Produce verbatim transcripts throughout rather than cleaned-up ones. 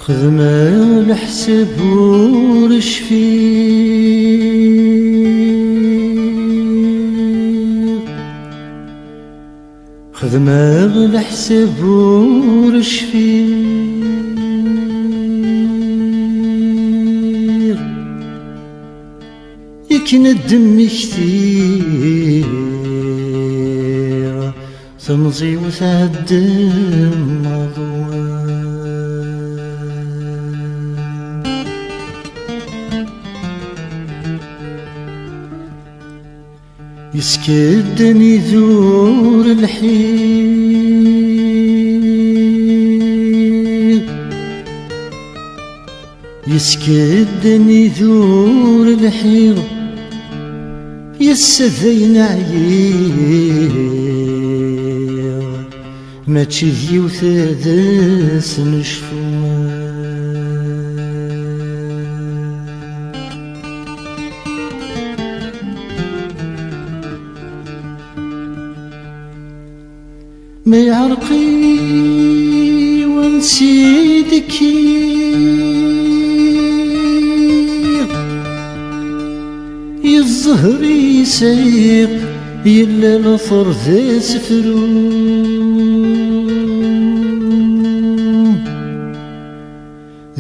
Xedmeɣ leḥsab ur cfiɣ. Xedmeɣ leḥsab ur cfiɣ. Akken ad d-mmektiɣ, temẓi-w tɛeddem aḍu. Yeskadden idur lḥiḍ. Yeskadden idur lḥiḍ. Yes-, dayen ɛyiɣ. Mačči d yiwet ad as-necfu. Ma iɛreq-iyi wansi d-kkiɣ, i zzher i sɛiɣ, yella later d asefru.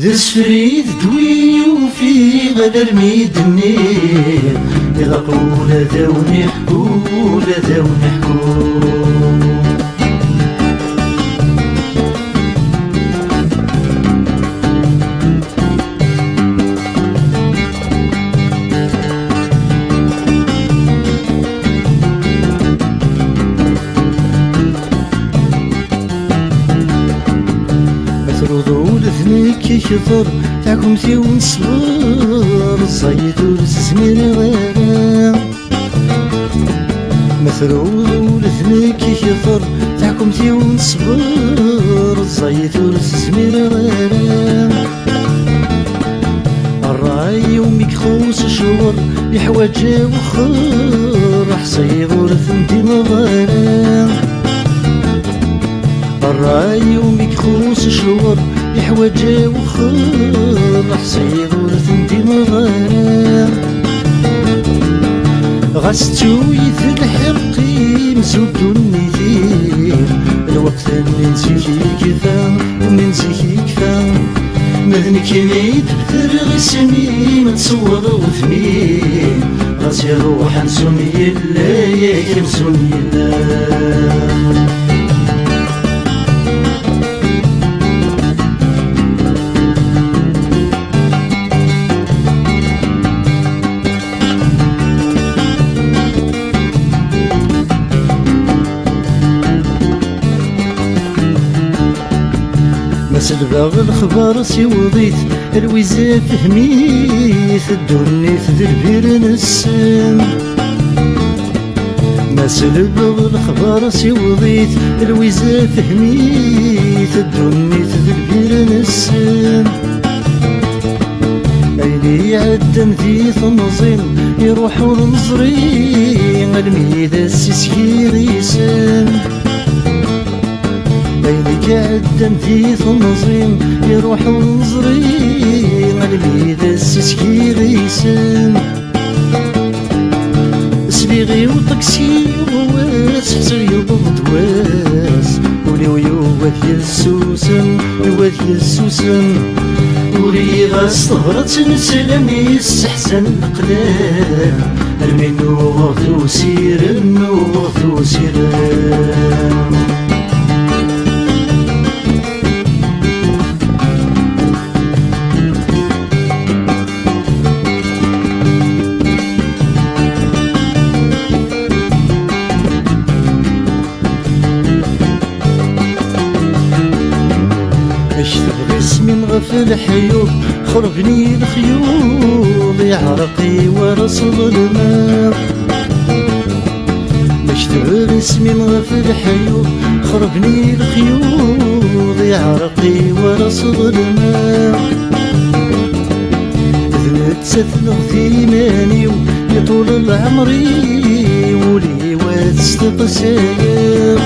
D asefri d wi ufiɣ alarmi d-nniɣ, ilaq ula d awen-iḥku, ula d awen-iḥku. Ma truḍ ula d nekk ikḍer, taḥkumt-iw n ṣṣber, ẓẓayet ur s-zmireɣ ara. Ma truḍ ula d nekk ikḍer, taḥkumt-iw n ṣṣber, ẓẓayet ur s-zmireɣ ara. Ṛṛay-iw mi ixuṣ ccɣel, iḥwaǧ awexxer, ḥṣiɣ ur ten-ndimeɣ ara. Ṛṛay-iw mi ixuṣ ccɣel, iḥwaǧ awexxer, ḥṣiɣ ur ten-ndimeɣ ara. Ɣas ttu-yi-t lḥiq imzuddu nnidir, lweqt-nni n zik yekfa, nni n zik yekfa. Ma d nekkini i d-bdreɣ isem-im, ad tṣewweḍ udem-im, ɣas iruḥ amzun yella, yak amzun yella. Ma selbeɣ lexbar siweḍ-it, Lwiza fehm-it, ddunit d lbir-nsen. Ma selbeɣ lexbar siweḍ-it, Lwiza fehm-it, ddunit d lbir-nsen. Ayen iɛeddan di temẓi, iruḥ ur neẓri, almi d ass-is gar isem. Ayen iɛeddan di temẓi, iruḥ ur neẓri, almi d ass-is gar isem. Sliɣ i uṭaksi wass, ḥṣiɣ yewweḍ-d wass, ul-iw yuɣ ad yessusem, yuɣ ad yessusem. Uriɣ-as tabrat n sslam, yesseḥzan leqlam, armi nuɣeɣ-t usirem, nuɣeɣ-t usirem. Akteb isem-im ɣef leḥyuḍ, xerben-iyi lexyuḍ, iɛreq-iyi war aseḍlem. Akteb isem-im ɣef leḥyuḍ, xerben-iyi lexyuḍ, iɛreq-iyi war aseḍlem. D nettat neɣ d iman-iw, iṭul leɛmer-iw, ul-iw ad steqsayeɣ.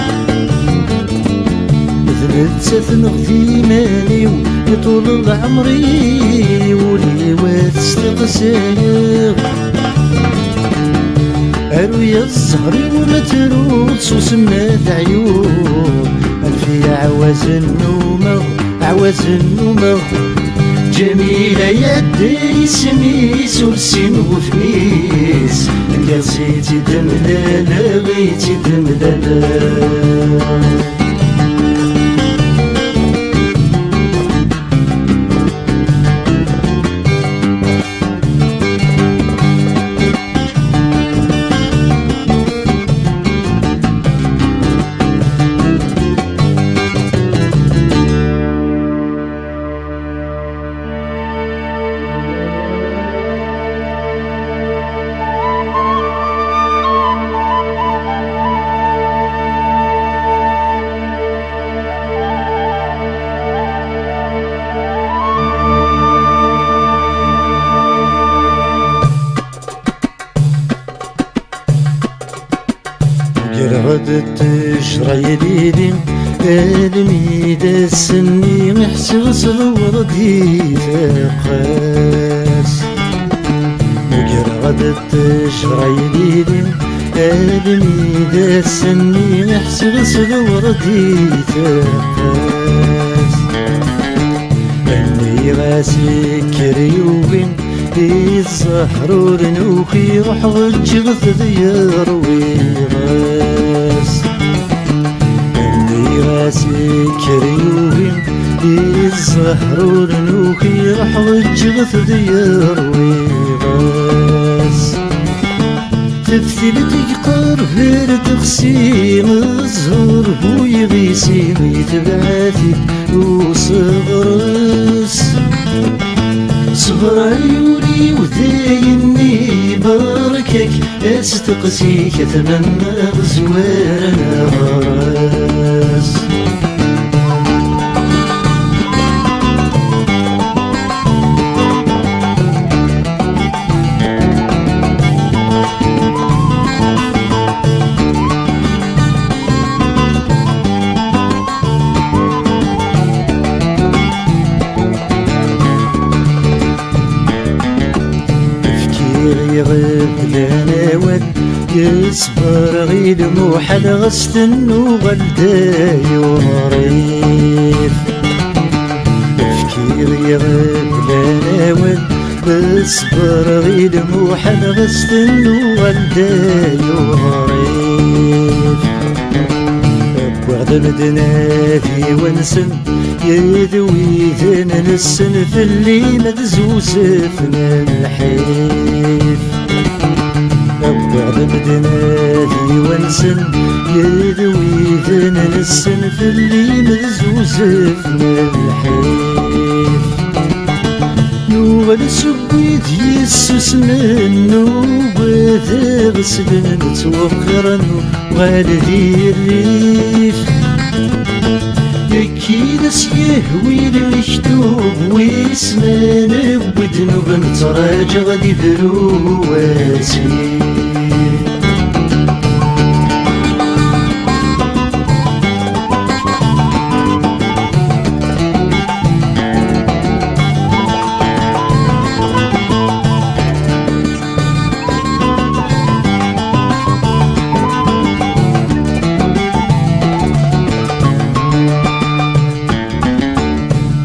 D nettat neɣ d iman-iw, Ṭul lɛemr-iw ul-iw ad steqsayeɣ. Aru-yas zzher-iw ma truḍ s usemma teɛyuḍ. Anef-iyi ɛwaz nnumeɣ, ɛwaz nnumeɣ. Ǧamila iɛedda isem-is ur sin wutmis. Lliɣ si tt-id-mlaleɣ, i tt-id-mlaleɣ. Greɣ-d ttejra yelili, almi d ass-nni i ḥsiɣ s lwerdi teqqes. Greɣ-d ttejra yelili, almi d ass-nni i ḥsiɣ s lwerdi teqqes. Nniɣ-as ikker yugi, i zzher ur nuki, ruḥeɣ ǧǧiɣ-t d yerwi ɣas. Nniɣ-as ikker yugi, i zzher ur nuki, ruḥeɣ ǧǧiɣ-t d yerwi ɣas. Teftilt iqerb ar texsi, zzher bu yiɣisi, itbeɛ-it-id useɣres. Ṣber ay ul-iw dayenni, berka-k asteqsi-k, atman ɣezwar neɣ ɣer-s. Fkiɣ iɣeblan awal, yesber i lmuḥal ɣas tennuɣal d ayuɣrif. Fkiɣ iɣeblan awal, yesber i lmuḥal ɣas tennuɣal d ayuɣrif. Wwiɣ-d medden ad iwansen, yid widen nessen fell-i ma d zuzefen lḥif. Wwiɣ-d medden ad iwansen, yid widen nessen fell-i ma d zuzefen lḥif. Nuɣal seg wid yessusmen, nugad ad slen, nettwexxiren, nuɣal di rrif. Nekki d as-yehwi lektub wis ma newwi-d nub, nettraǧaɣ ad idru wasif.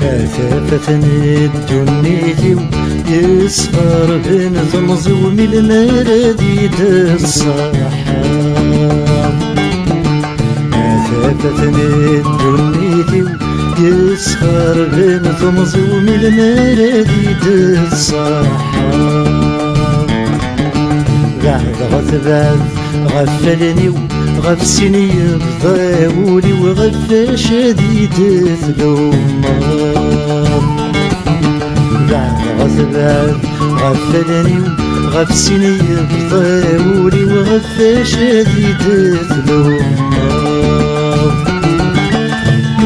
A tafat n ddunit-iw, yesqerben temẓi-w mi lmara d-id-ṣṣaḥa. A tafat n ddunit-iw, yesqerben temẓi-w mi lmara d-id-ṣṣaḥa. Beɛdeɣ tebɛed ɣef wallen-iw, ɣef sin yebḍa wul-iw, ɣef wacu ad d-tlummeḍ. Beɛdeɣ tebɛed ɣef wallen-iw, ɣef sin yebḍa wul-iw, ɣef wacu ad d-tlummeḍ.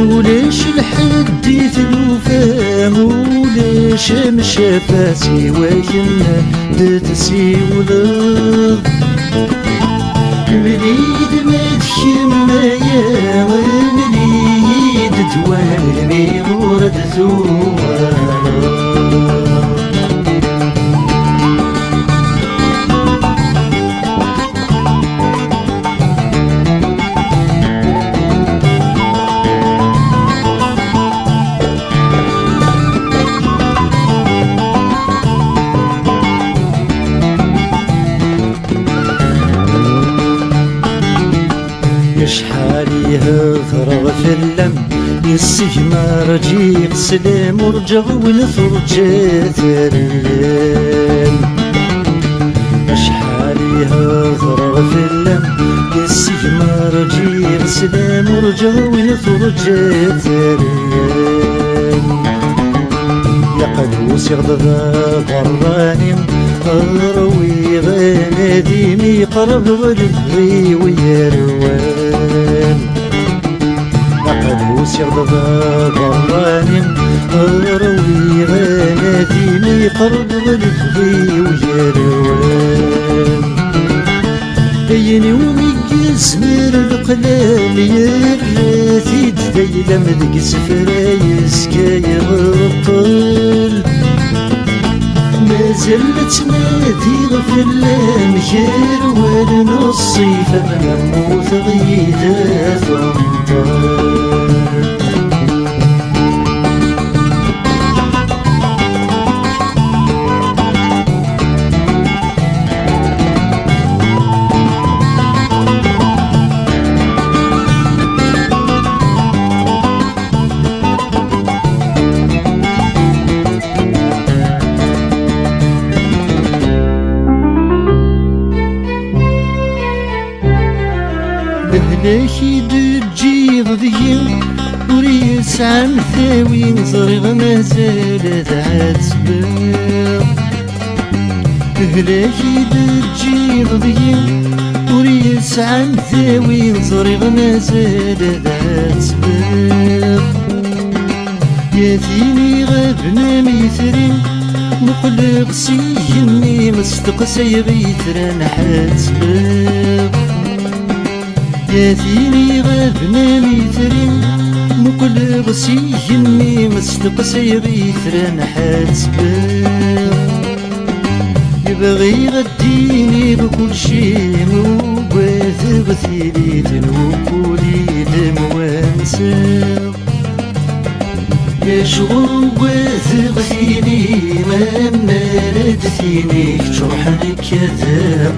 Ulac lḥedd i tlufa, ulac amcafas i wakken d-tessiwleḍ. Mel-iyi-d ma d kemm aya, mel-iyi-d ddwa n lmi ur d-tuɣaleḍ. Acḥal i hedreɣ fell-am, yesseglem rǧiɣ sslam, ur ǧǧeɣ win turǧa terlam. Acḥal i hedreɣ fell-am, yesseglem rǧiɣ sslam, ur ǧǧeɣ win turǧa terlam. Yaqal usiɣ-d d aberrani, rwiɣ anadi mi yeqreb lebɣi-w yerwan. Yaqal usiɣ-d d aberrani, rwiɣ anadi mi yeqreb lebɣi-w yerwan. Ayen iwumi yezmer leqlam, yerra-t-id d ayla-m deg isefra yezga ibeṭṭel. Mazal la ttnadiɣ fell-am gar wallen u ṣṣif, am ma mmuteɣ yid-s tenṭel. Lehlak i d-teǧǧiḍ deg-i ur yesɛi amtawi, ẓriɣ mazal ad ɛettbeɣ. Lehlak i d-teǧǧiḍ deg-i ur yesɛi amtawi, ẓriɣ mazal ad ɛettbeɣ. Ya tin iɣaben am yitri, muqleɣ s igenni, steqsayeɣ itran ḥettbeɣ. Ya tin iɣaben am yitri, muqleɣ s igenni, steqsayeɣ itran ḥettbeɣ. Bɣiɣ ad d-iniɣ kulci, ugadeɣ tili n wukkul i d-mwanseɣ. Acuɣer ugadeɣ tili, ma ara d-tini kečč ruḥ nekk ad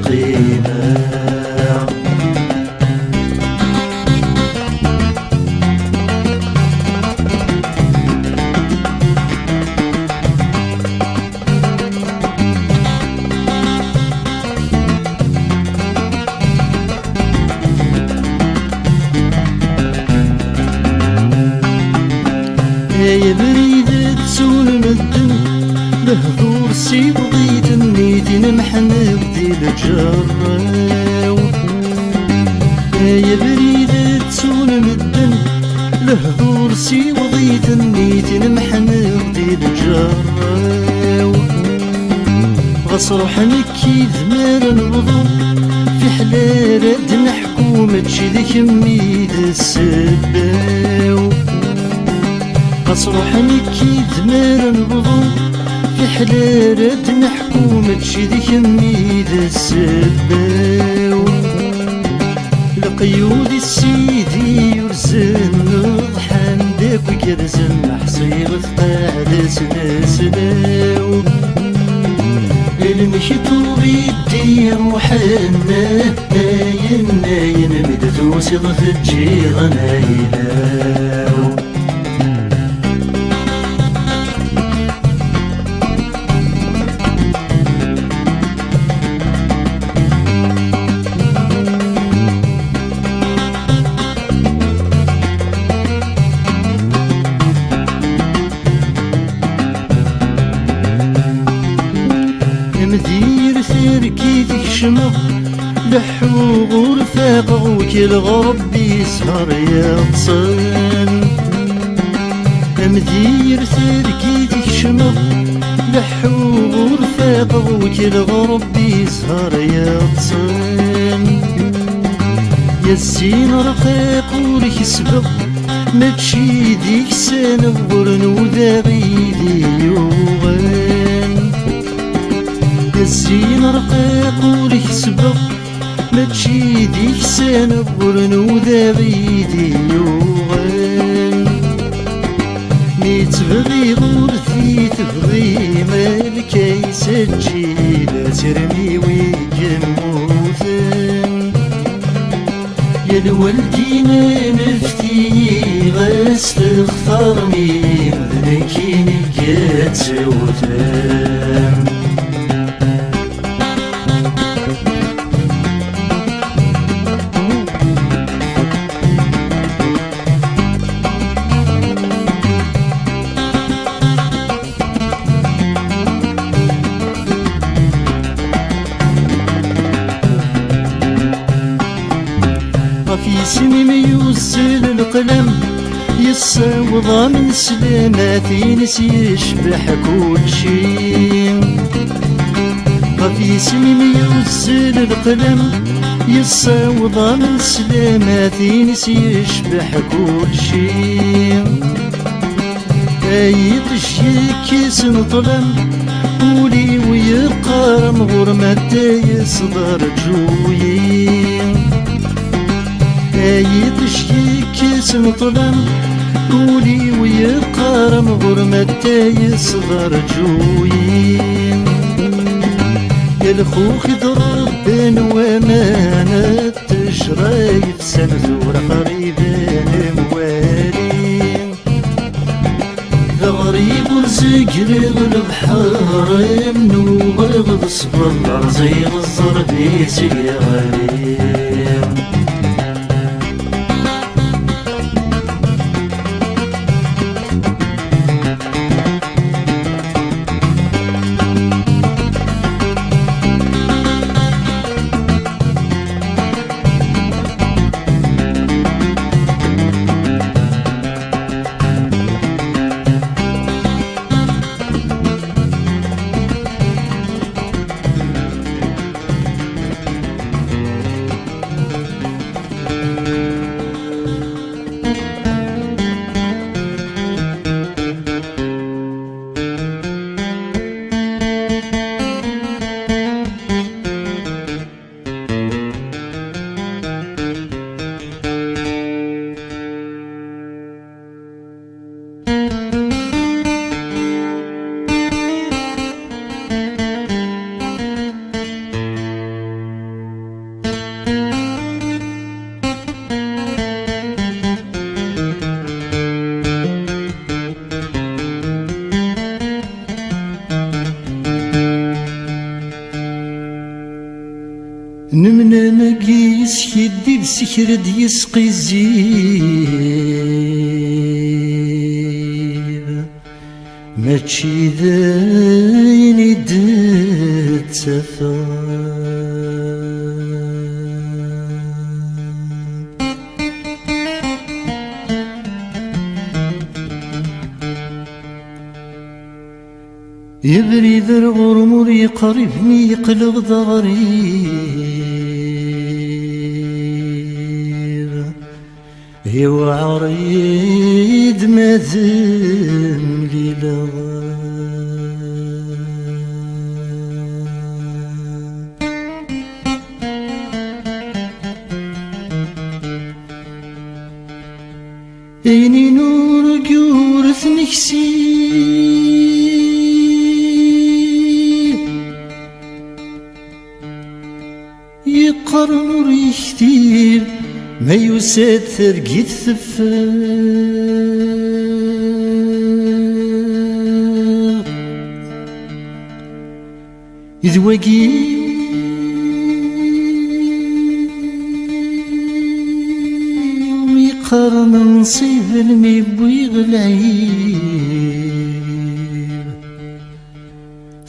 qqimeɣ. Ay abrid ttun medden, lehdur siweḍ-iten, nitni mḥen di lǧerra-w. Ay abrid ttun medden, lehdur siweḍ-iten, nitni mḥen di lǧerra-w. Ɣas ruḥ nekk yid-m ara nebḍu, fiḥel ara d-neḥku, mačči d kemm i d ssebba-w. Ɣas ruḥ nekk yid-m ara nebḍu, fiḥel ara d-neḥku, mačči d kemm i d ssebba-w. Leqyud i Sidi yurzen, ḍḥan-d akk igerrzen, ḥṣiɣ tqeɛd-asen asla-w. Lmektub i d-iruḥen, ayen, ayen mi d-tusiḍ teǧǧiḍ ayla-w. Am dir terkit kecmeɣ, leḥḥuɣ ur faqeɣ, wekleɣ Ṛebbi, sher yeṭṭsen. Am dir terkit kecmeɣ, leḥḥuɣ ur faqeɣ, wekleɣ Ṛebbi, sher yeṭṭsen. Zzin rqiq ur kesbeɣ, mačči deg-s anɣur n udaɣ i d-yuɣen. Zzin rqiq ur kesbeɣ, mačči deg-s anɣur n udaɣ i d-yuɣen. Mi tebɣiḍ ur t-tebɣi, malk ay s-aǧǧil, asirem-iw i yemmuten. Yal walgin nefti ɣas textar mi d nekkini yettewten. Ɣef yisem-im yuzzel leqlam, yessaweḍ am neslam, a tin-is yecbeḥ kulci. Ɣef yisem-im yuzzel leqlam, yessaweḍ am neslam, a tin-is yecbeḥ kulci. Ay iṭij yekkisen ṭṭlam, ul-iw yeqqar am ɣur-m, atay s-d rǧu-yi. Ay iṭij yekkisen ṭṭlam, ul-iw yeqqar am ɣur-m, atay s-d rǧu-yi. Lxux i d-rebban waman, ttejra yefsan tura qriben mwali. D aɣrib ur zegreɣ lebḥer, nuɣeɣ d ṣṣber, rẓiɣ ẓẓerb-is yeɣli. Nemnam-agi yeskiddib, sekra d-yesqizzib. Mačči d ayen i d-ttafeɣ. Abrid ar ɣur-m ur yeqrib, mi yeqleɣ d aɣrib. Iwɛer-iyi-d ma d mlileɣ. Ayen i nurǧu ur t-neksib. Yeqqaren ur yektib, ma yusa-d targit teffeɣ. D wagi umi qqaren nṣib, almi wwiɣ lɛib.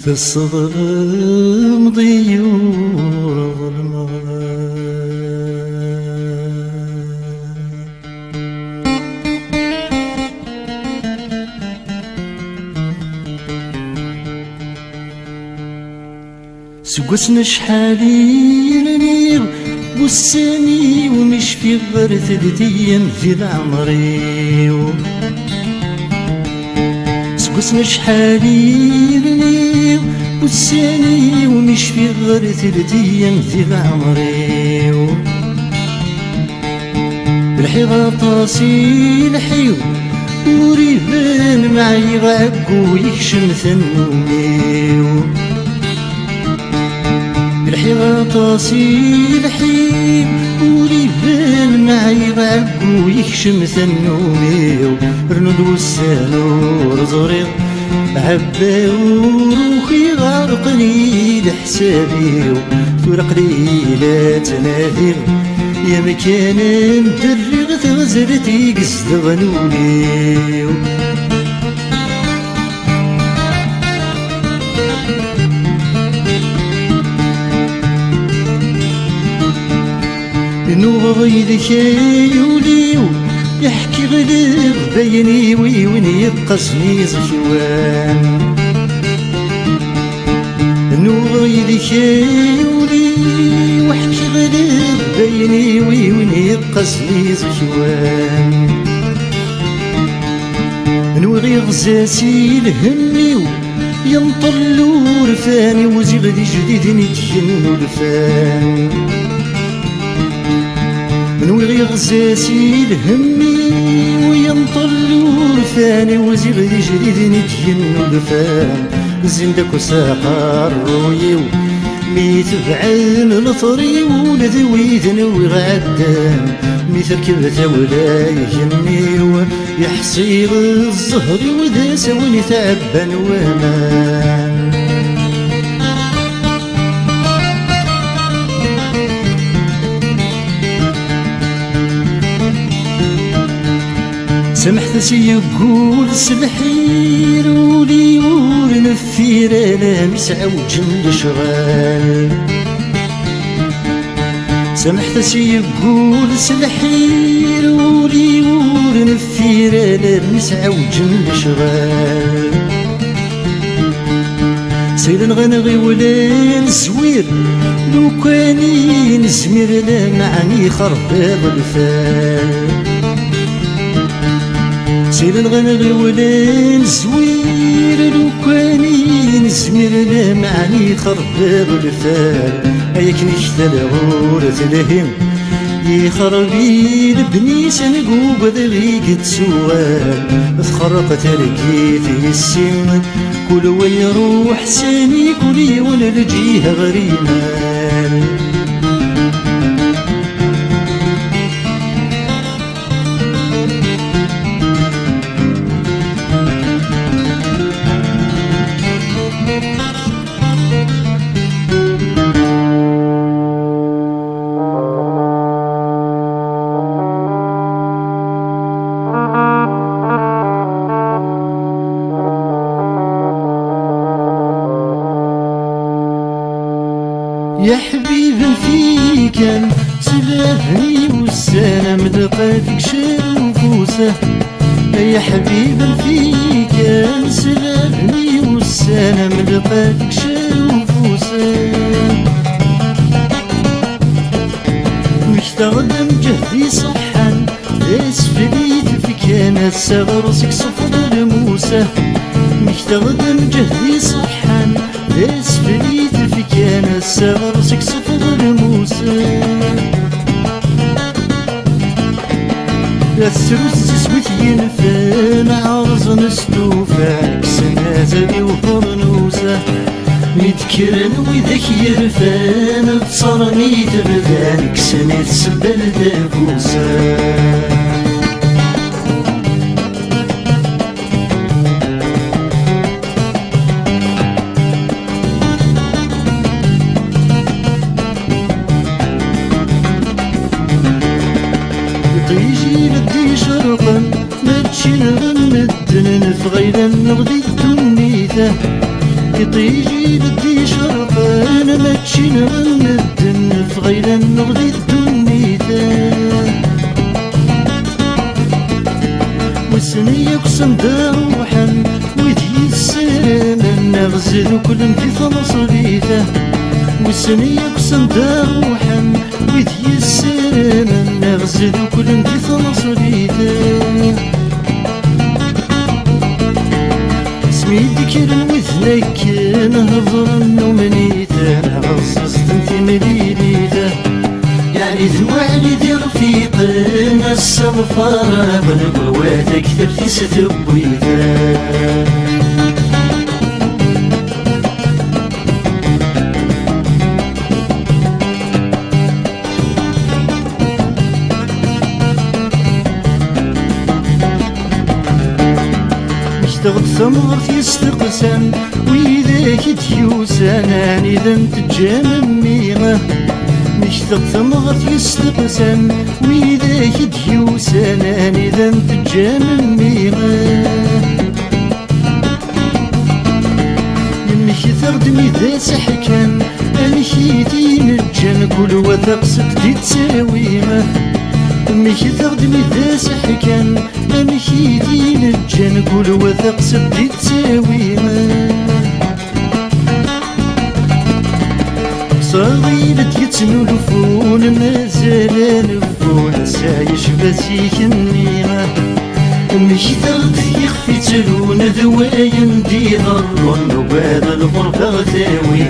Tesseḍlem-d-iyi ur ḍelmeɣ. Seg wass n acḥal i rniɣ Ussan-iw mi cfiɣ ɣer teddiyin di leɛmer-iw, seg usn acḥal i rniɣ. Ussan-iw mi cfiɣ ɣer teddiyin di leɛmer-iw, lḥiɣ aṭas i lḥiɣ, ur iban ma ɛyiɣ, ɛeggu yekcem tannumi-w. Lḥiɣ aṭas i lḥiɣ, ur iban ma ɛyiɣ, ɛeggu yekcem tannumi-w. Rnu-d wussan ur ẓriɣ, ɛebba ur ukiɣ, ɛerqen-iyi leḥsab-iw. Tura aql-iyi la ttnadiɣ yamkan n derriɣ, taɣzalt i yezdeɣen ul-iw. Nuɣeɣ yid-k ay ul-iw, iḥki ɣlib bayen-iw i win yeqqasen iẓekwan. Nuɣeɣ yid-k ay ul-iw, iḥki ɣlib bayen-iw i win yeqqasen iẓekwan. Nwiɣ iɣza si lhemm-iw, yenṭel urfan, iwziɣ d ijdiden i d-yennulfan. Nwiɣ iɣza si lhemm-iw, yenṭel urfan, iwziɣ d ijdiden i d-yennulfan. Zzin-d akk s aqerruy-iw, mi tebɛen leṭri-w, ula d wid nwiɣ ɛeddan. Mi terkeb tawla igenni-w, iḥṣiɣ zzher-iw d asawen i tɛebban waman. Samḥet-as i yeggul s lḥir, ul-iw ur neffir ala mi sɛewǧen lecɣal. Samḥet-as i yeggul s lḥir, ul-iw ur neffir ala mi sɛewǧen lecɣal. Silenɣen ɣiwlen zwir, lukan i nezmir, lameɛna ixerbeḍ lfal. Silenɣen ɣiwlen zwir, lukan i nezmir, lameɛna ixerbeḍ lfal. Ay akken iktal ɣur telhi, yexreb i lebni-s, angugu ad ɣ-yettuɣal. Txerreq targit yessi, kul wa iruḥ sani, kul yiwen lǧiha ɣer imal. يا حبيب فيكن سلافني والسلام لقيتك شنفوسه. يا حبيب فيكن سلافني والسلام لقيتك شنفوسه. مكتغد مجهدي صحا، اسفلي تفكان السغر سك صفد الموسى. مكتغد مجهدي صحا، اسفلي تفكان السغر سك صفد الموسى. لا تسوس تسويت ينفن عرض نستوفى، كسنا زادي وفرنوسى. Mi d-kkren widak yerfan, ttṣermit bdan kksen i tsebbal d abusan. Iṭij ibedd icerqen, mačči nɣen medden, neffeɣ ayla-nneɣ di ddunit-a. Iṭij ibedd icerqen, mačči nɣen medden, neffeɣ ayla-nneɣ di ddunit-a. Wissen yakk send ruḥen wid yessaramen, neɣ zdukklen di tneṣlit-a. Wissen yakk sanda ruḥen wid yessaramen neɣ sduklen di tneṣlit. Asmi d-kkren widen akken hedren umniten, ɣeẓẓẓten timlilit. Yeɛni d lwaḥid i d-irfiqen ass-a lfaraq n lewwat akter-is tewwit. Mekteɣ-d tamɣart yesteqsan widak i d-yusan anida n-teǧǧam mmi. Mekteɣ-d tamɣart yesteqsan widak i d-yusan anida n-teǧǧam mmi. Yemmektaɣ-d mi d aseḥkan amek i t-in-ǧǧan kul wa taqsiṭ d-ittawi. Mmektaɣ-d mi d aseḥkan amek i t-in-ǧǧan kul wa taqsiṭ d-ittawi. Ṣaɣil d-yettnulfun mazal aneffun, ass-a yecba zik-nni. Mmektaɣ-d ixef ittrun d wayen d-iḍerrun, nugar lɣerba ɣ-tawi.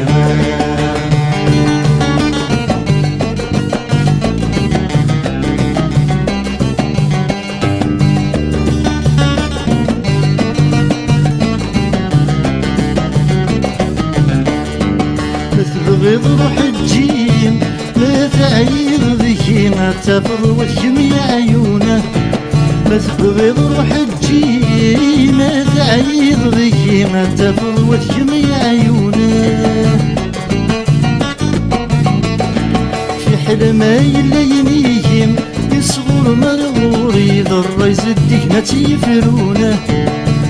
Ma tebɣiḍ ruḥ eǧǧ-iyi, ma teɛyiḍ deg-i ad tafeḍ wat kemm yeɛyun. Ma tebɣiḍ ruḥ eǧǧ-iyi, ma teɛyiḍ deg-i ad tafeḍ wat kemm yeɛyun. Fiḥel ma yella yinigi, isɣur ma ɣur-i d ṛṛay zeddigen ad tt-yefrun.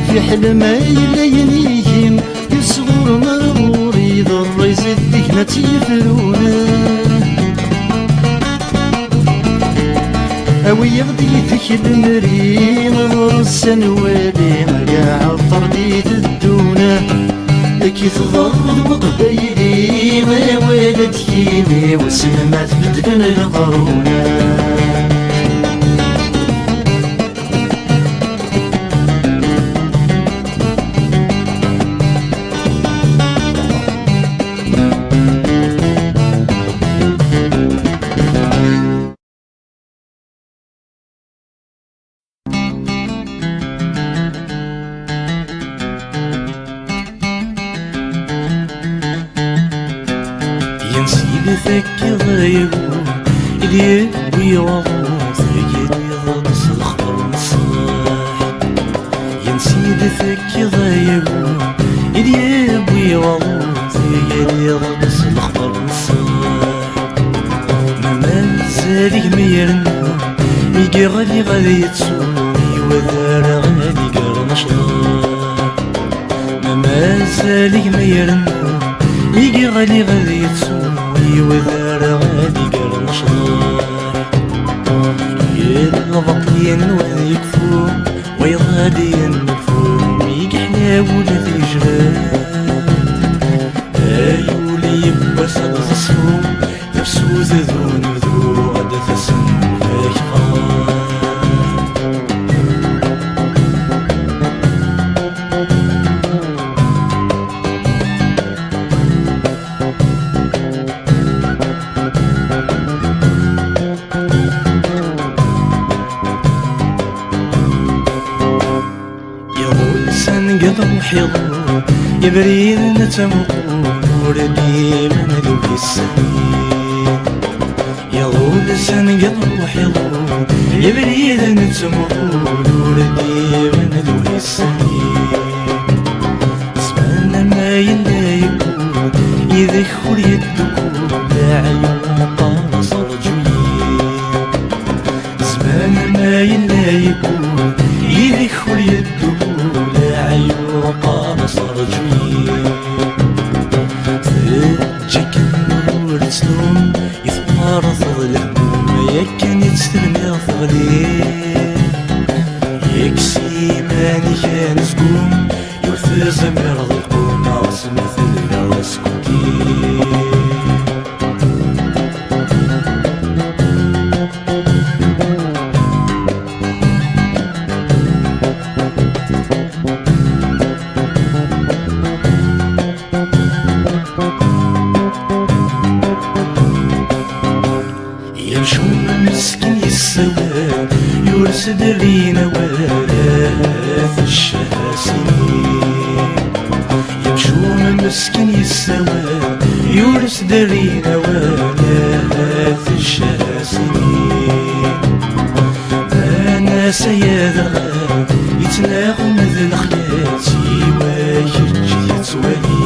Fiḥel ma yella yinigi, isɣur ma ɣur-i d ṛṛay zeddigen ad tt-yefrun. Awi-yaɣ-d yid-k lemri, ɣur-s ad nwali, ay aɛeṭṭar d-iteddun. Ad k-tḍerreḍ weqbayli, awal ad d-yini, wissen ma tbeddlen leqrun. Yensi-d tekkiḍ ay agum, i d-yewwi waḍu, tegriḍ-d s lexbar n ṣṣeḥ. Yensi-d tekkiḍ ay agum, i d-yewwi waḍu, tegriḍ-d s lexbar n ṣṣeḥ. Ma mazal gma irennu, mi yeɣli ad yettu, i wadar ad iger necḍeḥ. Ma mazal gma irennu, mi yeɣli ad yettu, i wadar ad iger necḍeḥ. Yal lbaṭel yennu ad yekfu, wayeḍ ad yenfu, mi yeḥla wul ad yejreḥ. Ay ul yiwwas ad ẓeṣfu, tafsut d unebdu ad tasen takfa. Iɣul sanga d uḥiḍ, ibriden d tamuqul, ur d-iban d uhissan. Iɣul sanga d uḥiḍ, ibriden d tamuqul, ur d-iban d uhissan. Zzman ma yella yewweḍ, yid-k ur yeddukkul, aɛyun qqar-as rǧu-yi. Zzman ma yella yewweḍ, yid-k ur yeddukkul, aɛyun qqar-as rǧu-yi. Teǧǧa-kem ur tettnum, i tewwreḍ lehmum, yakan i tt-tebniḍ teɣli. Yak s iman-ik anezgum, Derrin awal at ccah-as-inin. Yamcum meskin yessawal, yur s-derrin awal at ccah-as-inin. Anas ay aderɣal, yettnaɣen d lexyal, siwa kečč yettwali.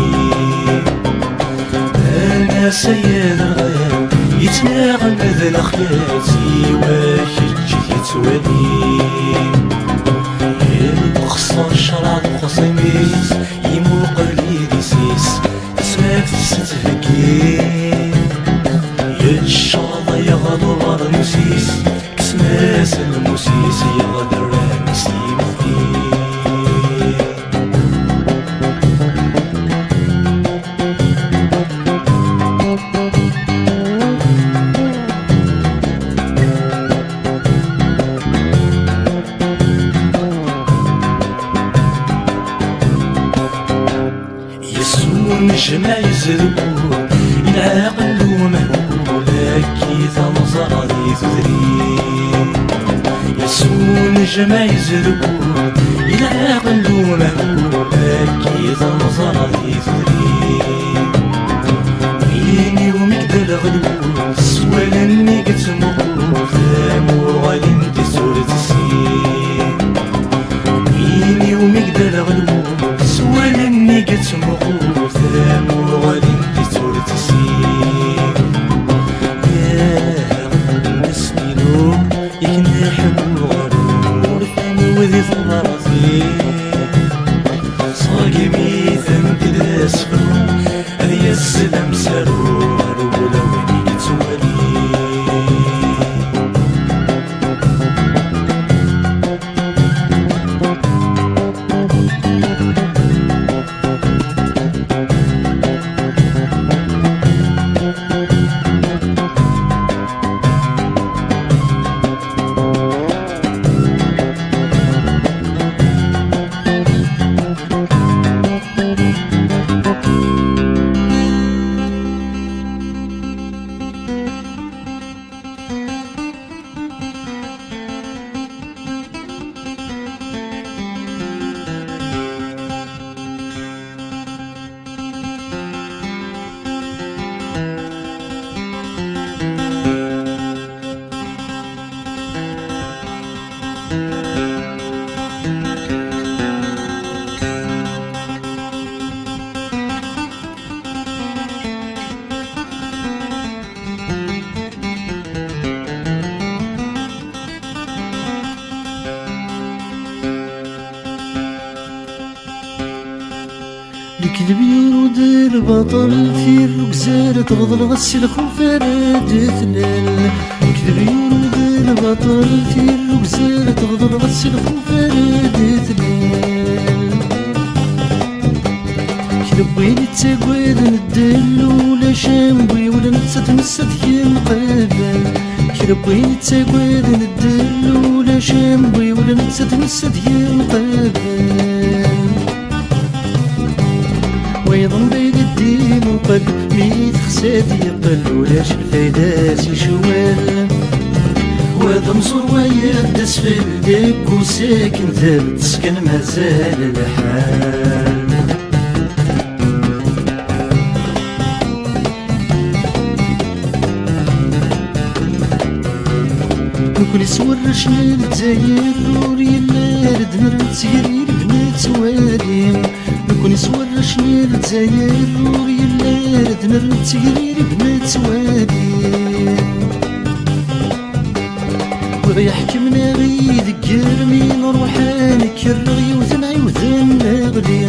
Anas ay aderɣal, yettnaɣen d lexyal, siwa kečč yettwali. Yelqeṣ ccṛeɛ deg uxṣim-is, imuqel idis-is, tasraft s-tettheggi. Yecceḍ yaɣ d ubeṛnus-is, kksen-as lmus-is, yaɣ d rran-is imuqi. Yes unejmaɛ izerrbu, ilɛaqel d umehbul, akkit amẓar di tudrin. Yes unejmaɛ izerrbu, ilɛaqel d umehbul, akkit amẓar di tudrin. Win iwumi i d-leɣlul, s wallen-nni i yettmuqul, tamuɣli-nni ur tessin. Win iwumi i d-leɣlul, s wallen-nni i yettmuqul, tamuɣli-nni ur tessin. Yah, nesmilul, ikneḥ uɣrum, ur tamiw di tebṛatin. Ṣeggem-iten-id d asefru, ad yesel amsaru ar wulawen i yettwalin. Lekdeb yuru-d lbaṭel, tirrugza la tɣeḍleɣ, s lxuf ara d-tlal. Lekdeb yuru-d lbaṭel, tirrugza la tɣeḍleɣ, s lxuf ara d-tlal. Kra n win ittaggaden ddel, ulac ambiwel, netta tmessa-t yemqabal. Kra n win ittaggaden ddel, ulac ambiwel, netta tmessa-t yemqabal. Wayeḍ n bayd ad d-imuqel, mi texsa ad yeqqel, ulac lfayda s icewwel. Wa d amẓur, wayeḍ d asfel, deg usaken d tesken mazal lḥal. Nekni s warrac n Lezzayer ur yelli ara d-nerr nettegrib nettwali. Nekni s warrac n Lezzayer ur yelli ara d-nerr nettegrib nettwali. Wi ɣ-iḥekmen a ɣ-idegger, mi nruḥ ad nkerreɣ yiwet n ɛiwed neɣli.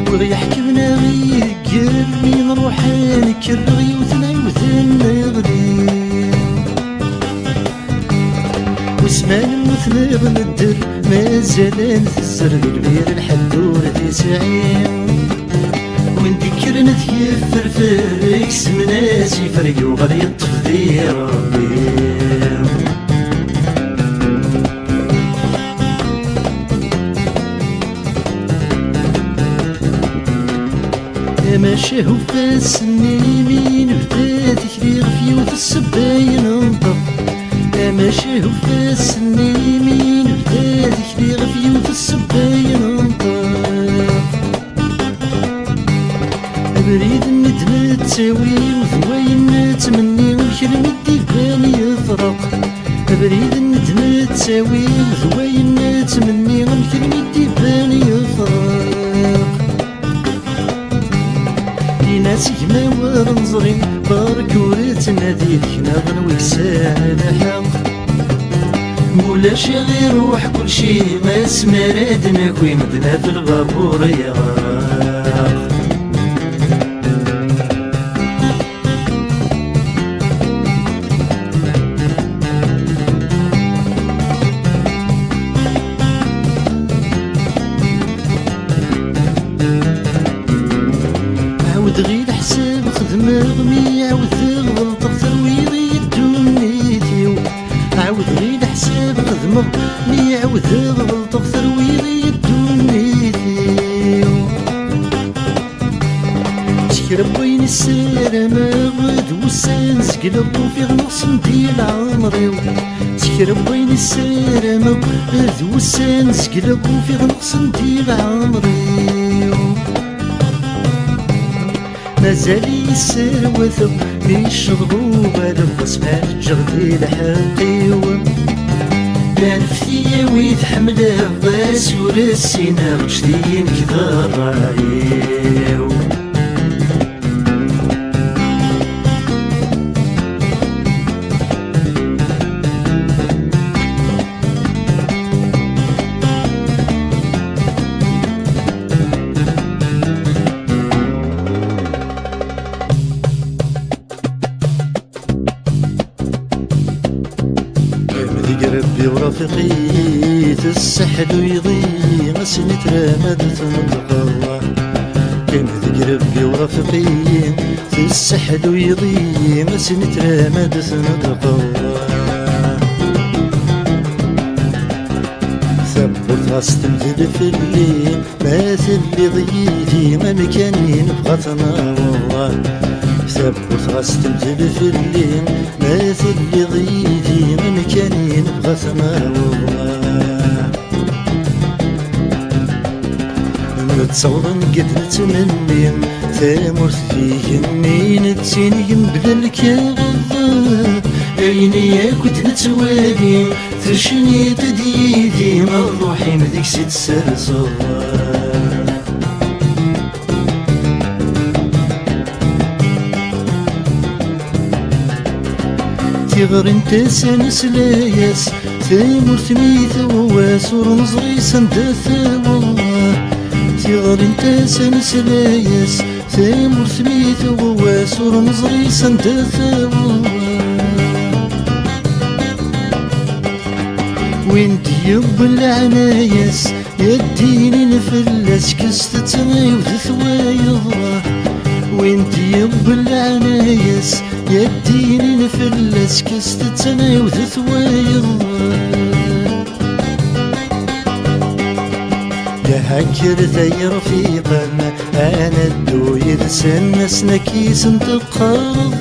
Wi ɣ-iḥekmen a ɣ-idegger, mi nruḥ ad nkerreɣ yiwet n ɛiwed neɣli. Wissen ma nemmut neɣ nedder, mazal ad ntezzer di lbir, lḥedd ur t-isɛi. Win d-ikkren ad t-yeffer, ffer, ikesmen-as ifer, yuɣal yeṭṭef di Rebbi. Amacahuf ass-nni mi nebda tikli, ɣef yiwet ssebba i nenṭeq. Amacahuf ass-nni mi Ad ikli ɣef yiwet ssebba yenṭeq. Abrid-nni d-nettawi d wayen nettmenni, amek almi d-iban yefreq. Abrid-nni d-nettawi d wayen nettmenni, amek almi d-iban yefreq. Ini-as gma ur neẓri, berk ur ttnadi deg-neɣ n wi yesɛan lḥeqq. Mulac iruḥ kulci, asmi ara d-naki medden ɣef lbabur yeɣreq. Ɛawdeɣ i leḥsab xedmeɣ, mi ɛawdeɣ ɣelṭeɣ terwiḍ-iyi ddunit-iw. Ɛawdeɣ i leḥsab xedmeɣ, mi ɛawdeɣ ɣelṭeɣ terwiḍ-iyi ddunit-iw. S kra n wayen ssarameɣ, d wussan zegleɣ ufiɣ neɣsen di leɛmer-iw. S kra n wayen ssarameɣ, d wussan zegleɣ ufiɣ neɣsen di leɛmer-iw. Mazal-iyi sserwateɣ mi yecceḍ uɣaleɣ, asmi ara ǧǧeɣ di lḥeqq-iw. Anef tiyawi tḥemmleɣ, ass ur ssineɣ, ǧǧet-iyi nekk d ṛṛay-iw. Qqim deg Rebbi ur afiqi, tesseḥluyeḍ-iyi, ass-nni tramad tneṭqeḍ. Qqim deg Rebbi ur afiqi, tesseḥluyeḍ-iyi, ass-nni tramad tneṭqeḍ. Tawwurt ɣas temdel fell-i, ma telliḍ yid-i, amkan i nebɣa ad t-naweḍ. Tawwurt ɣas temdel fell-i, ma telliḍ yid-i, amkan i nebɣa ad t-naweḍ. Nettaweḍ ngeḍ nettmenni, tamurt d igenni nettinig mebla lkaɣeḍ. Ayen yakk d-nettwali, tecniḍ-d yid-i, ṛṛuḥ-im deg-s i tt-serseḍ. Tiɣri n tasa nesla-yas, tamurt mi tewwas ur neẓri s anda taweḍ. Tiɣri n tasa nesla-yas, tamurt mi tewwas ur neẓri s anda taweḍ. Win d-yewwin leɛnaya-s, ad d-inin fell-as kkset-tt ɛiwdet wayeḍ. Win d-yewwin leɛnaya-s, ad d-inin fell-as kkset-tt ɛiwdet wayeḍ. Aha kkret ay irfiqen, ad neddu yid-sen, ass-nni ad k-isenteqqreḍ.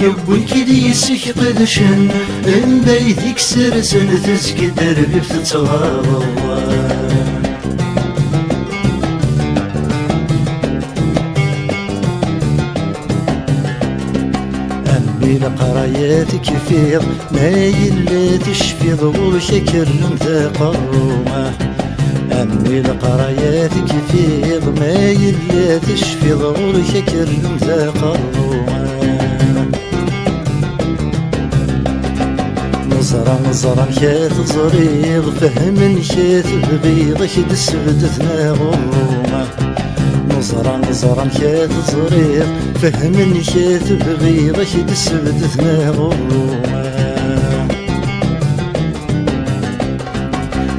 Yewwi-k-id yis-k qedcen, mbayd i k-sersen, tezgi-d rrbibt tettɣaḍeḍ. A mmi leqraya tekfiḍ, ma yella tecfiḍ, ɣur-k akerrun d aqerru. A mmi leqraya tekfiḍ, ma yella tecfiḍ, ɣur-k akerrun d aqerru. Neẓra, neẓra amek ad teẓriḍ, fehmen amek ad tebɣiḍ, ad k-d-sbedden aɣurru. Neẓra, neẓra amek ad teẓriḍ, fehmen amek ad tebɣiḍ, ad k-d-sbedden aɣurru.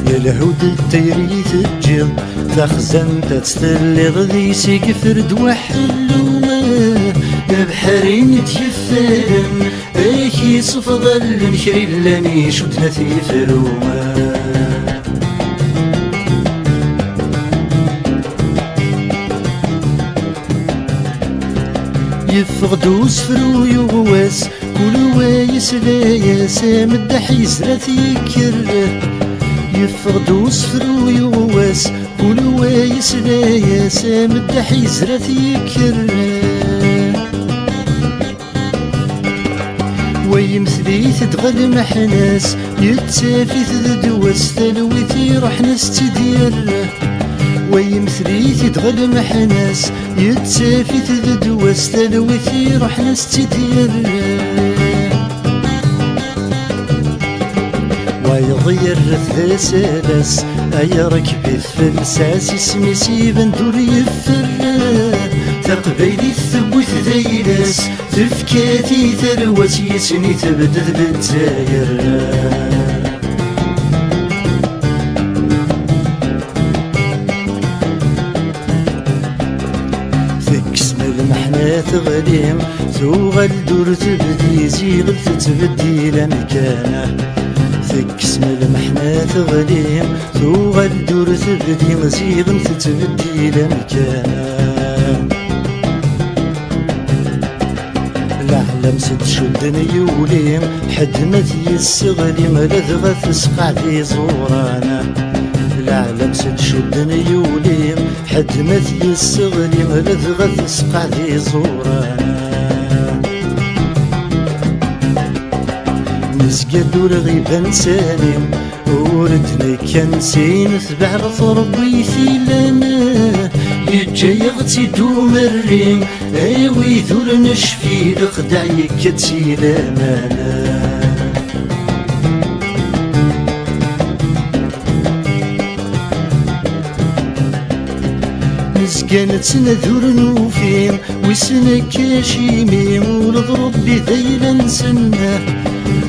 Yelha-d tayri teǧǧiḍ, taxzant ad telliḍ deg-s i yeffer-d waḥellu. Abeḥri i d-yeffren, ak-yessefḍalen kra illan icudden at yefru. Yeffeɣ-d usefru yuɣwas, kul wa yesla-yas, ameddaḥ yezra-t yekker. Yeffeɣ-d usefru yuɣwas, kul wa yesla-yas, ameddaḥ yezra-t yekker. Wa yemtel-it-id ɣer lmeḥna-s, yettaf-it d ddwa-s, talwit iruḥen a s-tt-id-yerr. Wa yemtel-it-id ɣer lmeḥna-s, yettaf-it d ddwa-s, talwit iruḥen a s-tt-id-yerr. Wayeḍ yerret d asalas, ay rekbit felsas, isem-is iban-d ur yeffer. Taqbaylit tewwi-t d ayla-s, tefka-t i tarwa-s, yes-sen i tebded Lezzayer. Tekkes lmeḥna teɣli, tuɣal-d ur tebdi, ziɣ tettbeddil amkan. Tekkes lmeḥna teɣli, tuɣal-d ur tebdi, ziɣ tettbeddil amkan. Leɛlam s d-cudden yuli, ḥedd ma t-yesseɣli, ladɣa tesqeɛ d iẓuran. Leɛlam s d-cudden yuli, ḥedd ma t-yesseɣli, ladɣa tesqeɛ d iẓuran. Nezga-d ur ɣiban sani, ur d-nekkan sin, tbeɛdeḍ Rebbi i t-ilan. Yeǧǧa-yaɣ-tt-id umerri, ay wid ur necfi, lexdeɛ yekka-d si laman. Nezga nettnadi ur nufi, wissen akka acimi, ula d Rebbi d ayla-nsen.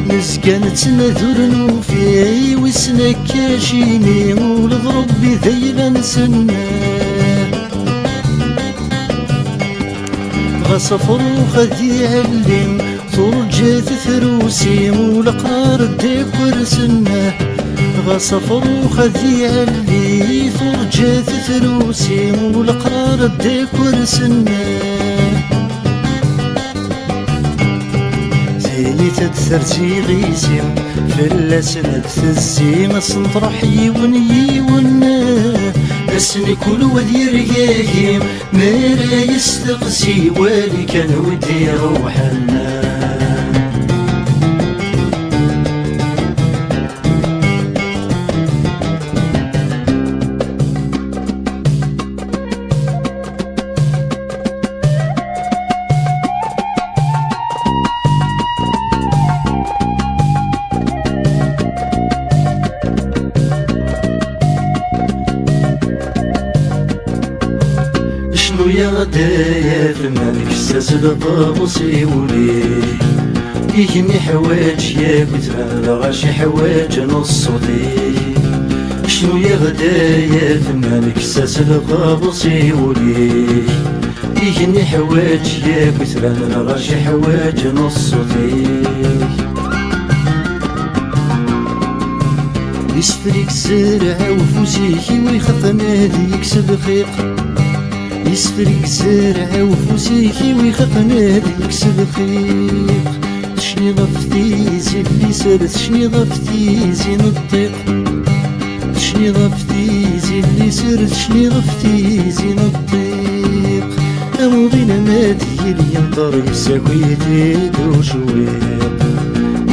Nezga nettnadi ur nufi, wissen akka acimi, ula d Rebbi d ayla-nsen. Ɣas afrux ad iɛelli, turǧa-t trusi, ula aqrar d akersen. Ɣas afrux ad iɛelli, turǧa-t trusi, ula aqrar d akersen. Tili-t ad terzi iɣisi, fell-asen ad tezzi, asen truḥ yiwen yiwen. Asen kul wa d yergagi, mi ara yesteqsi, wali kan wi d-iruḥen. Cnu-yaɣ-d ay atma, nekkes-as lqabus i wul-ik. Igenni ḥwaǧ yakk tban, lɣaci ḥwaǧen ṣṣut-ik. Cnu-yaɣ-d ay atma, nekkes-as lqabus i wul-ik. Igenni ḥwaǧ yakk tban, lɣaci ḥwaǧen ṣṣut-ik. Isefreg zzerɛ ufus-ik, iwi xaqen ad yekseb xiq. Isefreg zzerɛ ufus-ik, iwi xaqen ad yekseb xiq. Tecniḍ ɣef tizi n liser, tecniḍ ɣef tizi n ṭṭiq. Tecniḍ ɣef tizi n liser, tecniḍ ɣef tizi n ṭṭiq. Amuḍin ma d yili yenṭer, yessaki-d ucwiq.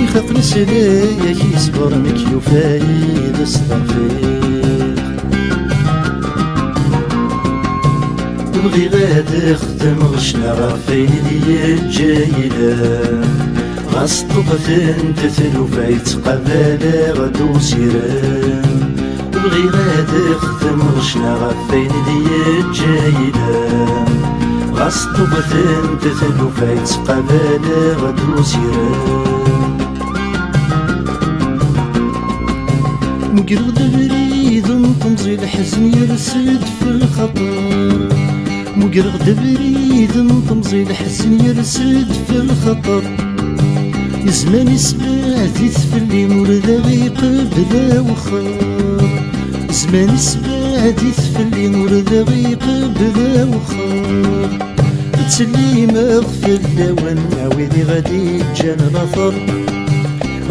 Ixaq leslak yesber, nekk yufa-yi-d s tawfiq. Bɣiɣ ad xedmeɣ ccna ɣef wayen i d-yeǧǧa yila. Ɣas ṭṭuqtent tlufa, yettqabaleɣ-d usirem. Bɣiɣ ad xedmeɣ ccna ɣef wayen i d-yeǧǧa yila. Ɣas ṭṭuqtent tlufa, yettqabaleɣ-d usirem. Mugreɣ-d abrid n temẓi, leḥzen yers-d f lxaṭer. Mugreɣ-d abrid n temẓi, leḥzen yers-d f lxaṭer. Zzman isbeɛd-it fell-i, ur d aɣ-iqebbel awexxer. Zzman isbeɛd-it fell-i, ur d aɣ-iqebbel awexxer. Ttsellimeɣ fell-awen, a wid i ɣ-d-iǧǧan later.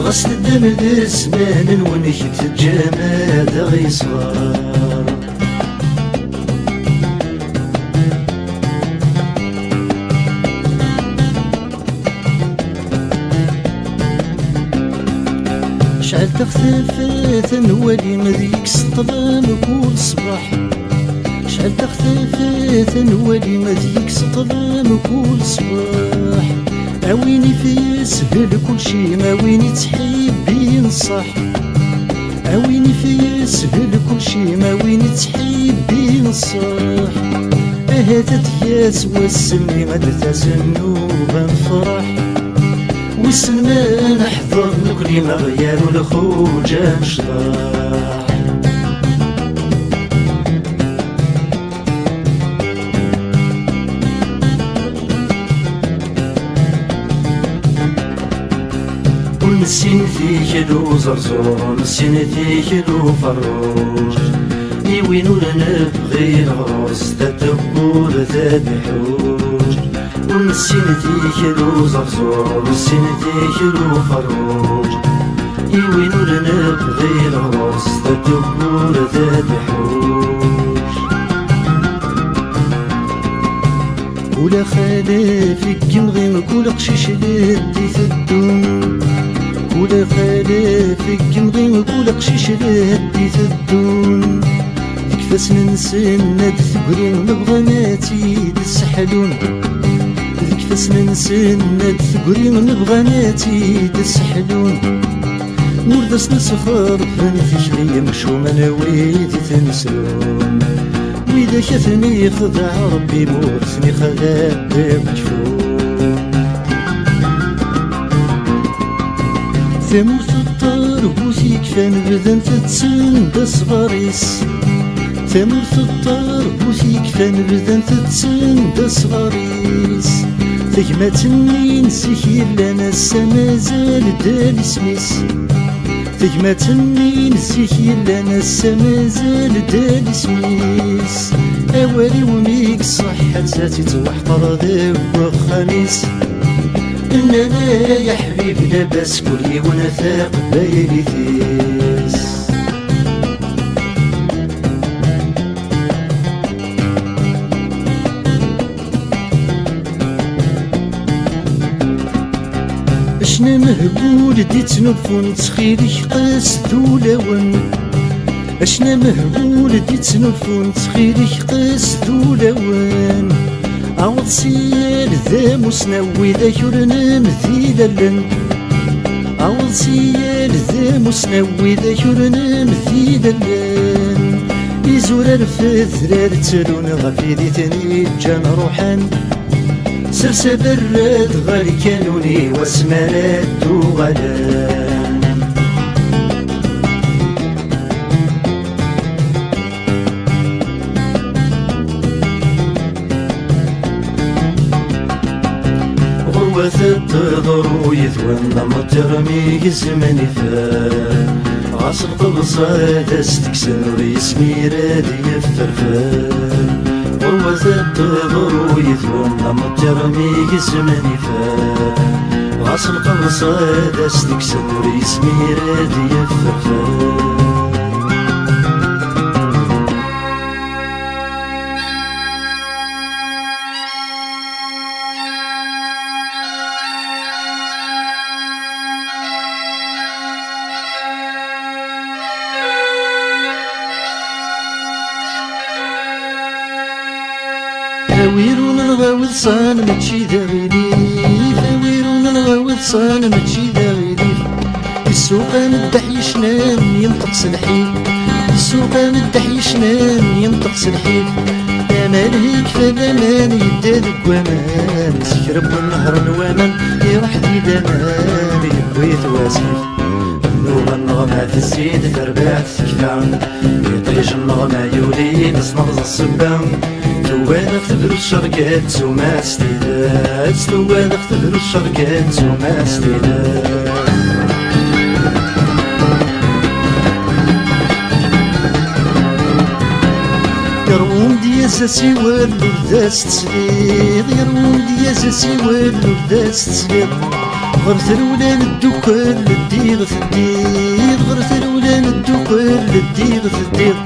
Ɣas teddam d zzman-nwen, i k-teǧǧam ad aɣ-yeṣber. Cɛel taxtafat ad nwali deg-s ṭṭlam kul ṣṣbeḥ. Cɛel taxtafat ad nwali deg-s ṭṭlam kul ṣṣbeḥ. A win i t-yeshel kulci, a win ittḥibbin ṣṣeḥ. A win i t-yeshel kulci, a win ittḥibbin ṣṣeḥ. Ahat ad d-yas wass-nni, ad d-tazen nnuba n lferḥ. Wissen ma neḥḍer nekni aɣyar u lxuǧ amecṭaḥ. Ur nessin tikli uẓerẓur, ur nessin tikli uferruǧ. I win ur nebɣi leɣrus, tatewwurt ad iḥuǧ. Ur nessin tikli uẓerẓur, ur nessin tikli uferruǧ. I win ur nebɣi leɣrus, tatewwurt ad iḥuǧ. Kul axalaf i yemɣi, kul aqcic d iteddun. Kul axalaf i yemɣi, kul aqcic d iteddun. Deg ifassen-nsen ad d-tegri, ma bɣan ad tt-id-sseḥlun. Deg ifassen-nsen ad d-tegri, ma bɣan ad tt-id-sseḥlun. Ur d asen-sxerben tikli, amcum n wid i ten-islun. Widak a ten-ixdeɛ Rebbi, ma ur ten-ixdeɛ Dda Wejfun. Tamurt n ṭṭerbuti yekfan bdan tetten d asɣar-is. Tamurt n ṭṭerbuti yekfan bdan tetten d asɣar-is. Tagmat-nni n zik yellan ass-a mazal dal isem-is. Tagmat-nni n zik yellan ass-a mazal dal isem-is. Awal-iw mi iṣeḥḥa, ad tt-ittwaḥqer deg wexxam-is. Nnan ay aḥbib labas, kul yiwen taqbaylit-is. Acna mehbul d-ittnulfun, ttxil-k qes d ulawen. Acna mehbul d-ittnulfun, ttxil-k qes d ulawen. Aweḍ si yal d amusnaw, widak ur nemdil allen. Aweḍ si yal d amusnaw, widak ur nemdil allen. Izurar fetrar ttrun ɣef yid i ten-iǧǧan ruḥen. Sers aberrad ɣer lkanun-iw asmi ara d-uɣalen. Ɣurwat ad teḍru yid-wen am ṭṭirmi gezmen ifan. Ɣas lqeḍs ad as-teksen ur yesmir ad yefferfer. Ɣurwat ad teḍru yid-wen am ṭṭirmi gezmen ifan. Ɣas lqeḍs ad as-teksen ur yesmir ad yefferfer. Awirun neɣ aweḍsan mačči d aɣilif, awirun neɣ aweḍsan mačči d aɣilif. Isuqan ddeḥ yecnan, yenṭeq s lḥif. Isuqan ddeḥ yecnan, yenṭeq s lḥif. Aman yekfa laman, yedda deg waman. Zik rebbu nnehṛ n waman, iruḥ di laman, yewwi-t wasif. Nnuba nneɣ ma tezzi-d, terbaɛt tekfa. Iṭij nneɣ ma yuli-d, s neɣẓ ssebba. Tewwad tebru ccerka d tumast tidet, tewwad tebru ccerka d tumast tidet. Yerwum-d yas asiwel ur d as-tesliḍ, yerwum-d yas asiwel ur d as-tesliḍ. Ɣer trewla n ddukel leddiɣ teddiḍ, ɣer trewla n ddukel leddiɣ teddiḍ.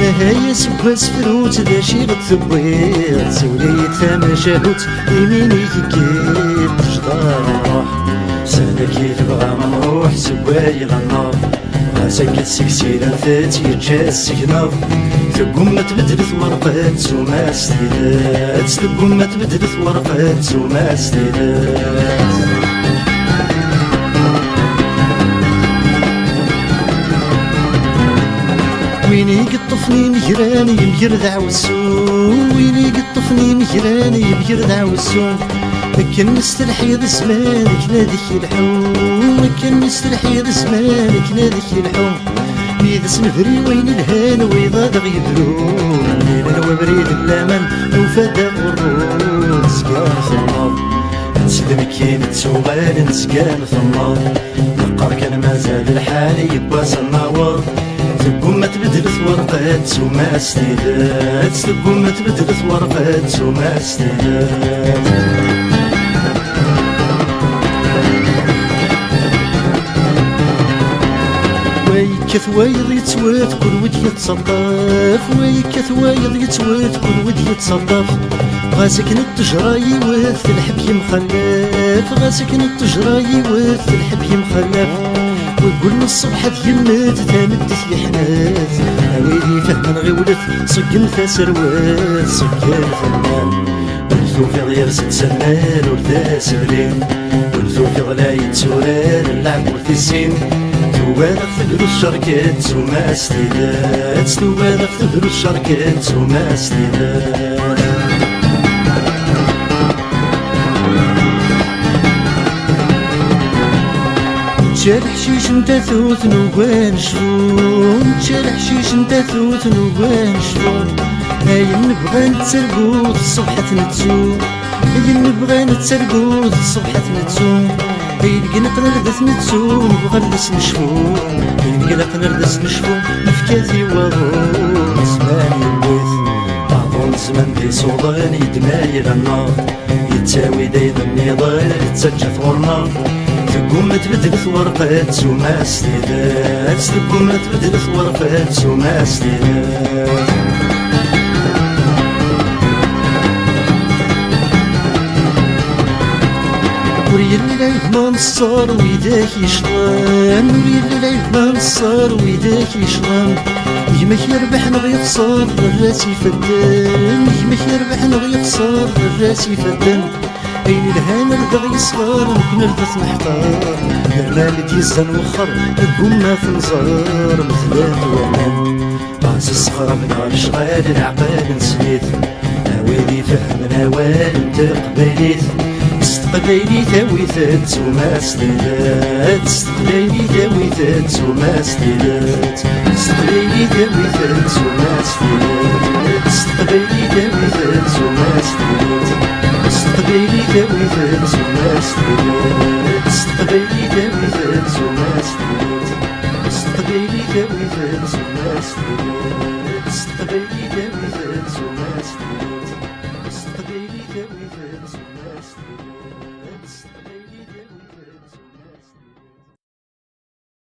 Aha aseggas frut d acu i ɣ-d-tewwiḍ, siwel-iyi-d tamacahut, iminig i d-tejdaḍ iruḥ. Sanda-k i tebɣam ad nruḥ seg wayen nnaḍ. Ɣas akka seg-s ilan-t yeǧǧa seg-neɣ. Teggumma tbeddel twerqet s ummas tidet, teggumma tbeddel twerqet s ummas tidet. Win i yeṭṭfen imegran yemger d aɛewsu, win i yeṭṭfen imegran yemger d aɛewsu. Akken mi s-telḥiḍ zzman akken ad k-ilḥu, akken mi s-telḥiḍ zzman akken ad k-ilḥu. Yid-s nebri wayen ilhan, wayeḍ ad aɣ-yebru. Nnilen wabrid n laman, nufa-d aɣurru, nezga nxemmeḍ. Ad tedmekkin, nettuɣal, nezga nxemmeḍ. Neqqar kan mazal lḥal, yiwwas ad naweḍ. Teggumma tbeddel twerqet s ummas tidet, teggumma tbeddel twerqet s ummas tidet. Wa yekkat wayeḍ yettwet, kul wid yettaṭṭaf. Wa yekkat wayeḍ yettwet, kul wid yettaṭṭaf. Ɣas akken ttejra yiwet, telḥeb yemxallaf. Ɣas akken ttejra yiwet, telḥeb yemxallaf. Wigul n ṣṣbeḥ ad yemmet, tameddit yeḥnet. A wid ifehmen ɣiwlet, ṣeggem taserwet, ṣeggem fell-am. Ur tufiḍ yers-d s annar ur d asebli. Ur tufiḍ la yetturar, lɛeb ur t-issin. Tugar-aɣ tebru ccerket s ummas tidet, tugar-aɣ tebru ccerket s ummas tidet. Nečča leḥcic n tatut nugar necfu, nečča leḥcic n tatut nugar necfu. Ayen nebɣa nettargu-t ṣṣbeḥ ad t-nettu, ayen nebɣa nettargu-t ṣṣbeḥ ad t-nettu. Ayen ilaqen ar d as-nettu, nebɣa ad as-necfu. Ayen ilaqen ar d as-necfu, nefka-t i waḍu, zzman yewwi-t. Aḍu n zzman d isuḍan, yeddem ayla-nneɣ. Yettawi-d ayen nniḍen, yettaǧǧa-t ɣur-neɣ. Teggumma tbeddel twerqet s ummas tidet, teggumma tbeddel twerqet s ummas tidet. Ur yelli lɛib ma nṣer widak yecḍan, ur yelli lɛib ma nṣer widak yecḍan. Gma-k yerbeḥ neɣ yexṣer, err-as ifadden. Gma-k yerbeḥ neɣ yexṣer, err-as ifadden. Ayen ilhan ar d aɣ-yesɣer, nekkni ar d as-neḥqer. Yerna mi d-yezzan wexxer, deg ummat nẓer, mezlant waman. Ɣas ssexraben ɣer lecɣal, leɛqel nsel-it. A wid ifehmen awal n teqbaylit, s teqbaylit awit-d s ummas tidet, s teqbaylit awit-d s ummas tidet, s teqbaylit awit-d s ummas tidet, s teqbaylit awit-d s ummas tidet, s teqbaylit awit-d s ummas tidet, s teqbaylit awit-d s ummas tidet, s teqbaylit awit-d s ummas tidet. S teqbaylit awit-d s ummas tidet. S teqbaylit awit-d s ummas tidet.